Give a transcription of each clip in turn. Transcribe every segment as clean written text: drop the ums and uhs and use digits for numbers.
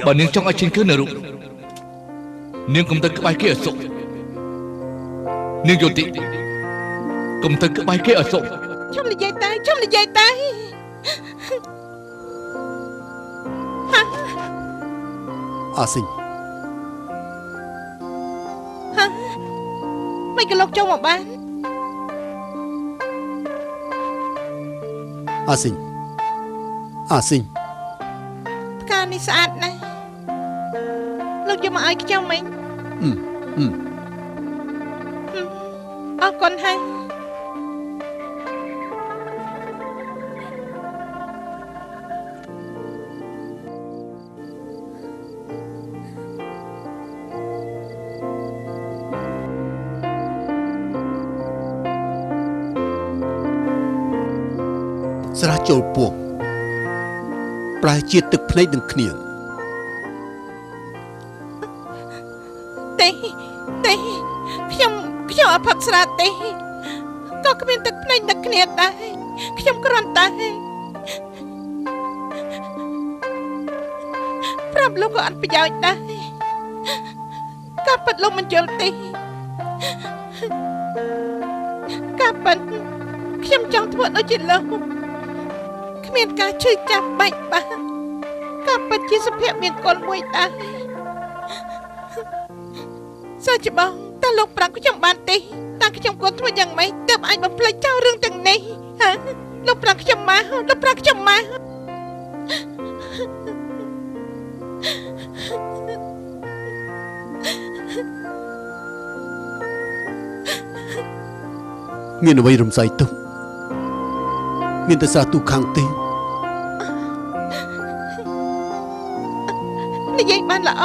បើនាងចង់ឲ្យឈិនគឺនៅរូបនាងកុំទៅក្បែរគេឲ្យសុខនាងយល់ទេកុំទៅក្បែរគេឲ្យសុខខ្ញុំនិយាយតែខ្ញុំនិយាយតែអាស៊ីងហ៎មិនក៏លោកចូលមកបានអាស៊ីងអាស៊ីងផ្កានេះស្អាតណាស់លោកយកមកឲ្យខ្ញុំមិញអរគុណហើយស្រះចូលពោះប្រែជាទឹកភ្នែកនឹងគ្នាទេទេខ្ញុំអត់ផឹកស្រាទេក៏គ្មានទឹកភ្នែកនឹងគ្នាដែរខ្ញុំគ្រាន់តែប្រាប់លោកក៏អត់ប្រយោជន៍ដែរការពិតលោកមិនយល់ទេការពិតខ្ញុំចង់ធ្វើដូចជាលោកគ្មានការឈឺចាប់បែកបាក់ការពិតជាសុភមង្គលមួយដែរសើច្បងតើលោកប្រាប់ខ្ញុំបានទេតើខ្ញុំគួរធ្វើយ៉ាងម៉េចទើបអាចបំភ្លេចចោលរឿងទាំងនេះហ៎លោកប្រាប់ខ្ញុំមកលោកប្រាប់ខ្ញុំមកមានអ្វីរំសាយទុកមានតែសាទូខាងទេនិយាយបានល្អ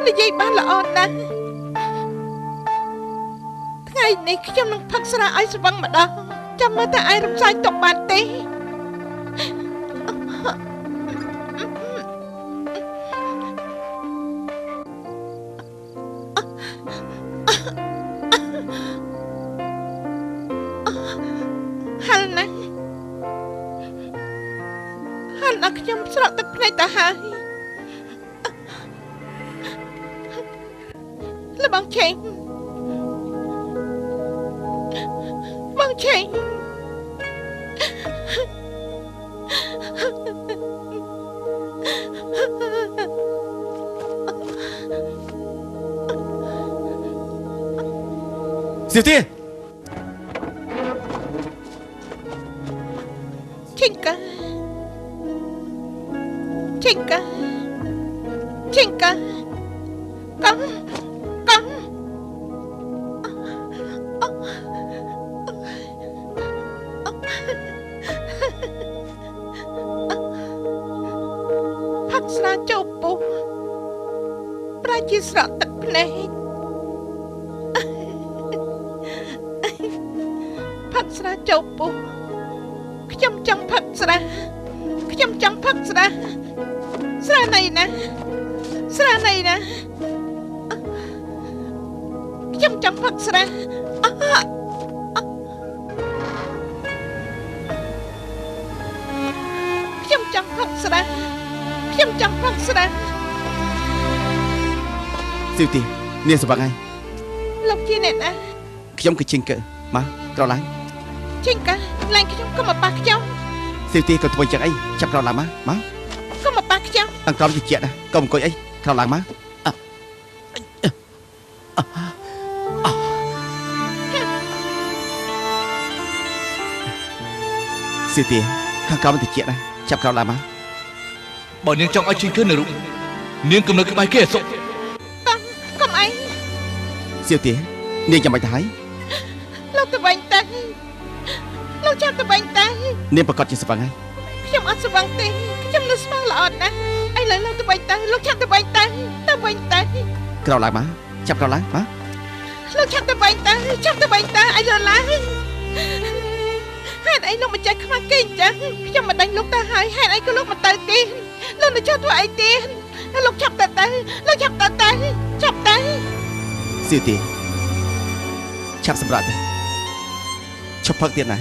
និយាយបានល្អណាស់ថ្ងៃនេះខ្ញុំនឹងផឹកស្រាឲ្យស្វឹងម្ដងចាំមើលតើឯងរំសាយទុកបានទេហិលណាស់ហិលដល់ខ្ញុំស្រក់ទឹកភ្នែកទៅហើយលបងឆេងបងឆេងសៀវទាឆេងកាឆេងកាឆេងកាកំកំផឹកស្រាចូលពោះប្រែជាស្រក់ទឹកភ្នែកផឹកស្រាចូលពោះខ្ញុំចង់ផឹកស្រាខ្ញុំចង់ផឹកស្រាស្រាណៃណាស្រាណៃណាខ្ញុំចង់ផឹកស្រាខ្ញុំចង់ផឹកស្រាខ្ញុំចង់ផឹកស្រាសៀវទីនាងស្វាងហើយលោកជាអ្នកណាខ្ញុំគឺឈិងកើមកក្រោកឡើងឈិងកើឡើងខ្ញុំកុំមកប៉ះខ្ញុំសៀវទីក៏ធ្វើចឹងអីចាប់ក្រោកឡើងមកមកកុំមកប៉ះខ្ញុំអង្ក្រមជាជាណាកុំអង្គុយអីក្រោកឡើងមកសៀវទីខាងក្រោមតិចណាចាប់ក្រោកឡើងមកបើនាងចង់ឲ្យឈិនគឺនៅរូបនាងកុំនៅក្បែរគេឲ្យសុខកុំអីសៀវទីនាងចាំបាច់ទៅហើយលោកទៅវិញទៅលោកចាំទៅវិញទៅនាងប្រកាសជាស្វឹងហើយខ្ញុំអត់ស្វឹងទេខ្ញុំនៅស្វឹងល្អណាស់ឥឡូវលោកទៅវិញទៅលោកចាំទៅវិញទៅទៅវិញទៅក្រោកឡើងមកចាប់ក្រោកឡើងមកលោកចាំទៅវិញទៅចាំទៅវិញទៅឥឡូវឡើងហេតុអីលោកមិនចេះខ្មាស់គេអញ្ចឹងខ្ញុំមិនដេញលោកទៅហើយហេតុអីក៏លោកមិនទៅទេលោកនៅចោះធ្វើអីទេលោកចាប់ទៅទៅលោកចាប់ទៅទៅចាប់ទៅសៀវទីឆាប់សម្រាប់ទៅឈប់ផឹកទៀតណា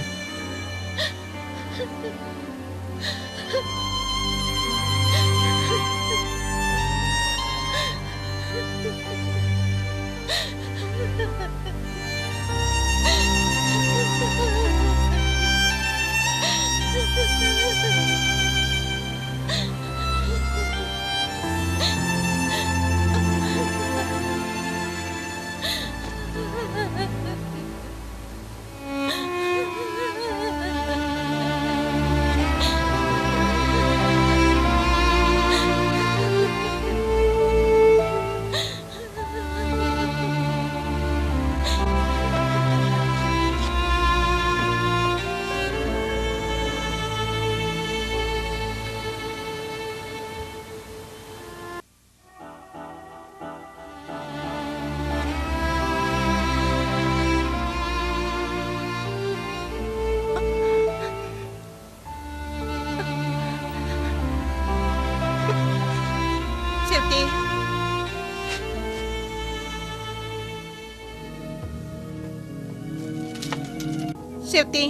សៀវទី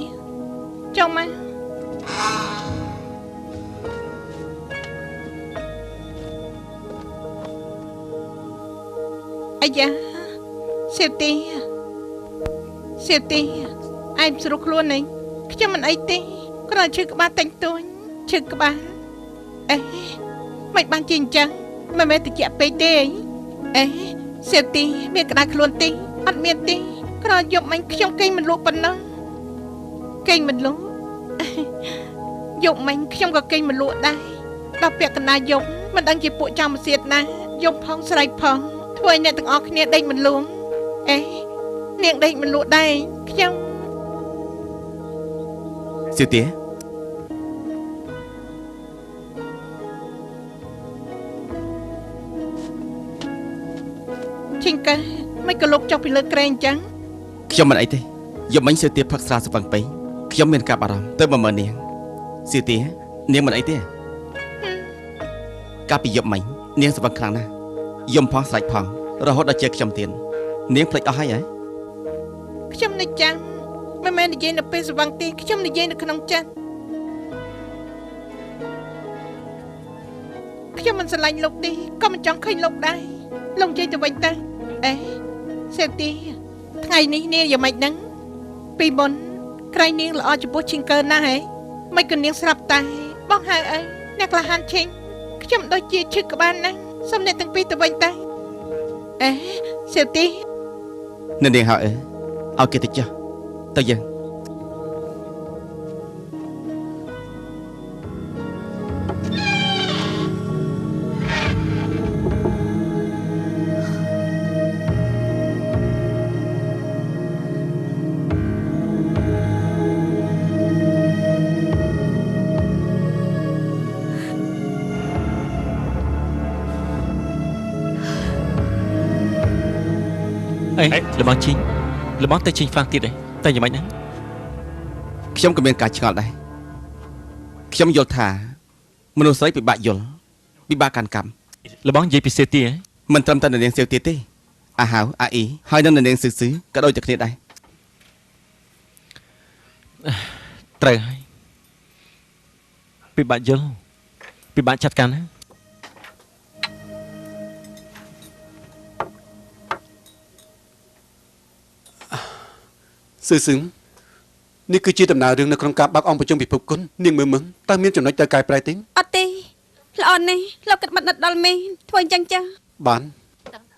ចុះមកអាយ៉ាសៀវទីសៀវទីឯងស្រួលខ្លួននេះខ្ញុំមិនអីទេគ្រាន់ឈឺក្បាលតែងទួញឈឺក្បាលអេមិនបានជាអញ្ចឹងមិនមែនតិចពេកទេអេសៀវទីមានក្តៅខ្លួនទេអត់មានទេគ្រាន់យប់មិញខ្ញុំគេងមិនលក់ប៉ុណ្ណោះគេងមិនលក់យប់មិញខ្ញុំក៏គេងមិនលក់ដែរដល់ពាក់កណ្ដាលយប់មិនដឹងជាពួកចាំសៀតណាយប់ផងស្រែកផងធ្វើឲ្យអ្នកទាំងអស់គ្នាដេកមិនលក់អេនាងដេកមិនលក់ដែរខ្ញុំសៀវទាឈិងកែមិនក៏លោកចុះពីលើក្រែងអញ្ចឹងខ្ញុំមិនអីទេយប់មិញសៀវទាផឹកស្រាស្វឹងពេកខ្ញុំមានការបារម្ភទៅមកមើលនាងសៀវទានាងមិនអីទេកាលពីយប់មិញនាងស្វឹងខ្លាំងណាស់យំផងស្រែកផងរហូតដល់ជើខ្ញុំទៀតនាងភ្លេចអស់ហើយហ៎ខ្ញុំនៅចាំមិនមែននិយាយនៅពេលស្វឹងទេខ្ញុំនិយាយនៅក្នុងចិត្តខ្ញុំមិនស្រឡាញ់លោកទេក៏មិនចង់ឃើញលោកដែរលោកនិយាយទៅវិញទៅអេសេទីថ្ងៃនេះនាងយ៉ាងម៉េចហ្នឹងពីមុនក្រៃនាងល្អចំពោះឈិងកើណាស់ហ៎មិនក៏នាងស្រាប់តែបងហៅអីអ្នកក្លាហានឈិងខ្ញុំដូចជាឈឺក្បាលណាស់សូមអ្នកទាំងពីរទៅវិញទៅអេសេទីនាងហៅអីឲ្យគេទៅចុះទៅយើងអេលបងជីងលបងទៅជីងហ្វាងទៀតឯងតែយ៉ាងម៉េចណាខ្ញុំក៏មានការឆ្ងល់ដែរខ្ញុំយល់ថាមនុស្សស្រីពិបាកយល់ពិបាកកាន់កម្មលបងនិយាយពីសៀវទាមិនត្រឹមតែនាងសៀវទាទេអាហៅអាអ៊ីហើយនឹងនាងស៊ឺស៊ឺក៏ដូចតែគ្នាដែរត្រូវហើយពិបាកយល់ពិបាកចាត់ការណាស៊ឺស៊ឹងនេះគឺជាដំណើររឿងនៅក្នុងការបើកអង្គប្រជុំពិភពគុណនាងមើលមើលតើមានចំណុចទៅកែប្រែទេអត់ទេល្អណាស់លោកគិតមិនដិតដល់មេធ្វើអញ្ចឹងចាបាន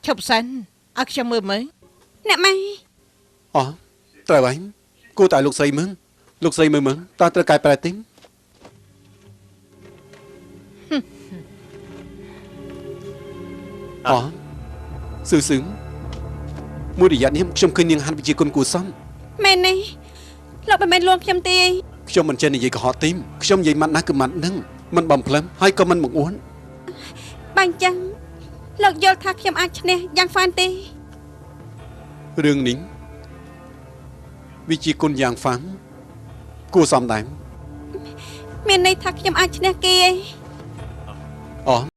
ឈប់សិនឲ្យខ្ញុំមើលមើលអ្នកម៉ែអូត្រូវហើយគួរតែលោកស្រីមើលលោកស្រីមើលមើលតើត្រូវកែប្រែទេអូស៊ឺស៊ឹងមួយរយៈនេះខ្ញុំឃើញនាងហាត់វិជាគុណគួរសមមែនទេលោកមិនមែនលួងខ្ញុំទេខ្ញុំមិនចេះនិយាយកុហកទេខ្ញុំនិយាយម៉ាត់ណាស់គឺម៉ាត់នឹងមិនបំផ្លឹមហើយក៏មិនបង្អួនបាញ់ចឹងលោកយល់ថាខ្ញុំអាចឈ្នះយ៉ាងហ្វានទេរឿងនេះវិជាគុណយ៉ាងហ្វានគួរសមដែរមានន័យថាខ្ញុំអាចឈ្នះគេឯងអូ